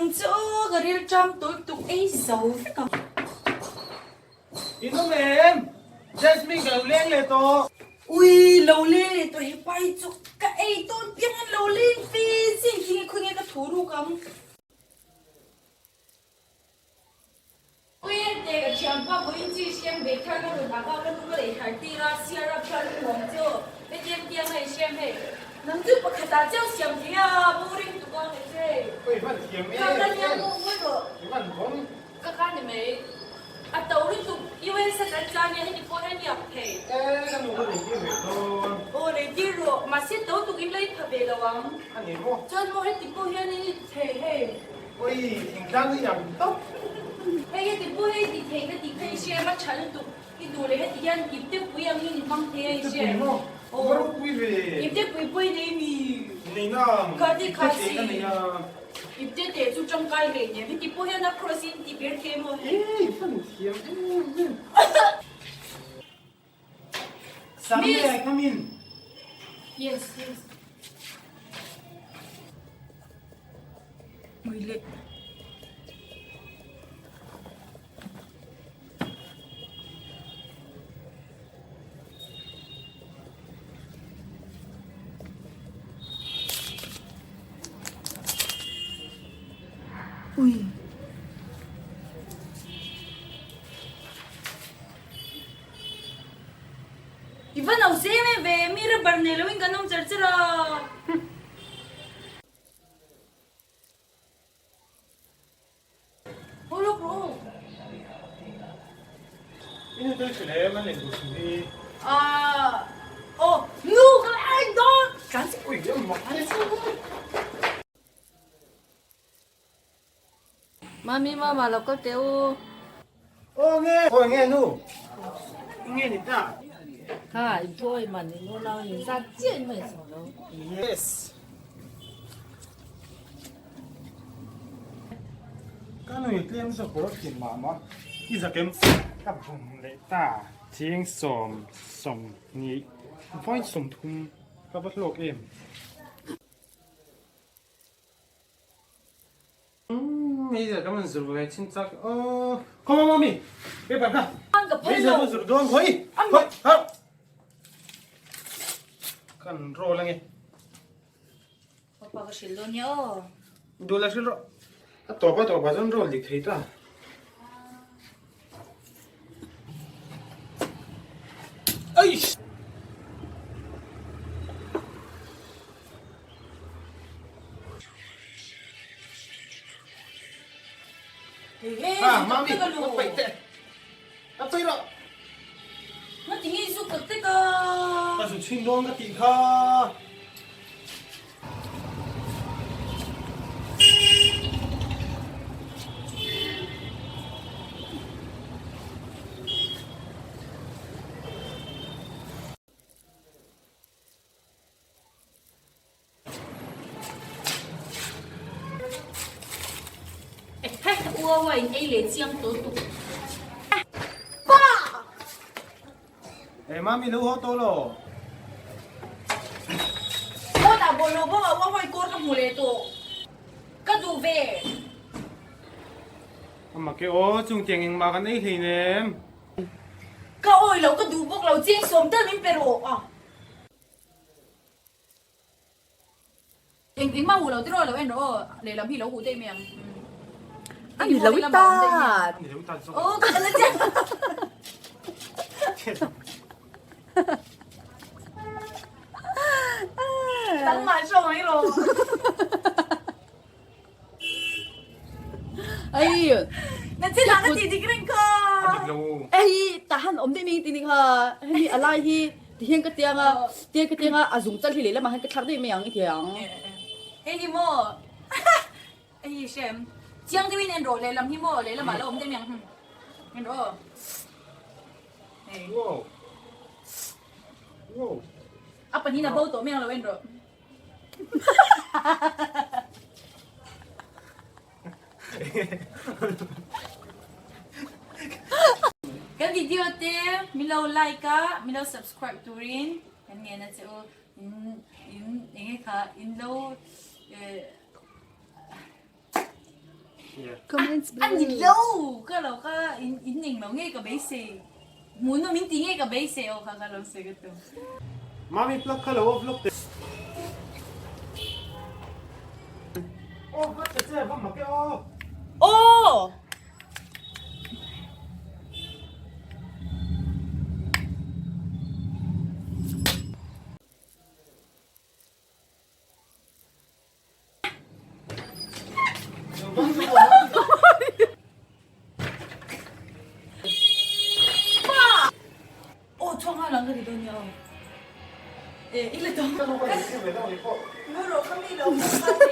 ang chu aw ka rilṭam tawlh tuk ei zo vek ang. In awm em? Jasmine ka lo leng leh tawh. Ui lo leng leh tawh he pai chu ka ei tawn piang an lo leng ve zing hi nge khawnge ka thu ruk ang. Ui ente ka thianpa vawiin chi siam ve khan a rawn ak a ka nu ka lei thar tir a Sierra khian ka nuam che aw hetiang tiang a i siam hei nang chu pakhat ah chiau siam thei a boring tuk a hei che hei Ui hman thiam em ka ka nia maw ngawi rawh I hman vawng. Ka ka ni mai a to lutuk US a kan tla nia heti pawh hian i ak thei. E ka nu ka lei tir ve dawn. Aw lei tir rawh mahse to tuk in lei pha ve lo ang. A ni maw. Chuan maw heti pawh hian in i ti thei hei. Oi thingtlang hi ang tawp. Hei heti pawh hei ti thei ka tih kha i hria em a tha lutuk i duh leh heti hian ipte pui ang in i hmang thei a i hria em. Ipte pui maw? Aw. Va ropui ve. Ipte pui pawh i nei mi? Nei nang. Kha ti kha Ipte te si. ka nei a. Ipte te chu tangkai hlei nem heti pawh hian a cross in ti ber thei maw hei. Ei fan thiam em em. Sammy I come in. Yes yes. Mui le. Ui. I va no zem em ve, mi rubber nei loin kan awm char char a. Haw lawk rawh aw. I nu tel hrilh em an lei duh hrim hi. Ahh aw nu ka la en dawn. Tlan si. Ui a mak hle chu. Mami mama lo kal teh u. Aw nge. Aw nge nu. Nge ni ta. Kha in thu awi man in unau in zat chiah in mai saw lo. Yes. Ka nui tlem zawk bawrh a thin mah mah. I zakem ka bum leh ta. Cheng 10, 20 vawi 30 ka va hlawk em. Umm meizial ka rawn zir ve chin chak aw. Come on mami paper kha. Meizial ka zir dawn khawi khawi ha. Kan roll ange. Papa ka hrilh dawn nia aw. Duh la hrilh rawh. A tawp a tawp ah chuan roll dik thei ta. Eish. Ah, mami, a paih teh. A paih rawh. Nga ti nge zu tak tek a. Ka zu chhin dawn ka tih kha. Uau a in ei leh chiang tawh tuk. Pa! Eh mami lo haw tawh lo. Aw dah bawlh lo bawk a uau a i kawr ka hmu leh tawh. Ka duh ve. Ama ke aw chung tiang engmah kan ei hleinem. Ka awi lo ka duh bawk lo cheng sawm tal min pe rawh a. Eng engmah huh lo tiraw lo en rawh aw lehlam hi lo huh daih mai ang. A ni lo i tat. Aw ka la chiang. Nangmah hrawng mai rawh. Ai. Na chin ah ka ti dik reng kha. A dik lo. Ei tahan awm deuh mai ti ni kha. Hemi a lai hi ti hian ka tiang a, tiang ka tiang a, a zung chal hi lehlamah hian ka thlak daih mai ang i ti ang. Hei hi maw. Hei hi hrem. Chiang deuhin en rawh lehlam hi maw lehlamah la awm deuh mai ang. En rawh aw. Hei. Wow. Wow. A pahnihin a bo tawh mai ang lo en rawh. Kan video te min lo like a, min lo subscribe turin kan ngen a che u. In in enge kha in lo eh. Comments A ni lo ka lo ka in in ning lo ngei ka beisei hmuhnawm in ti ngei ka beisei aw kha ka lo sawi ka tum. Mami plug kha lo off lawk teh. Aw va che che va mak e aw. Aw. Aw chhuak nghal ang ka ti dawn nia aw. E i la tawng. Mu rawh kha mi lo kha te.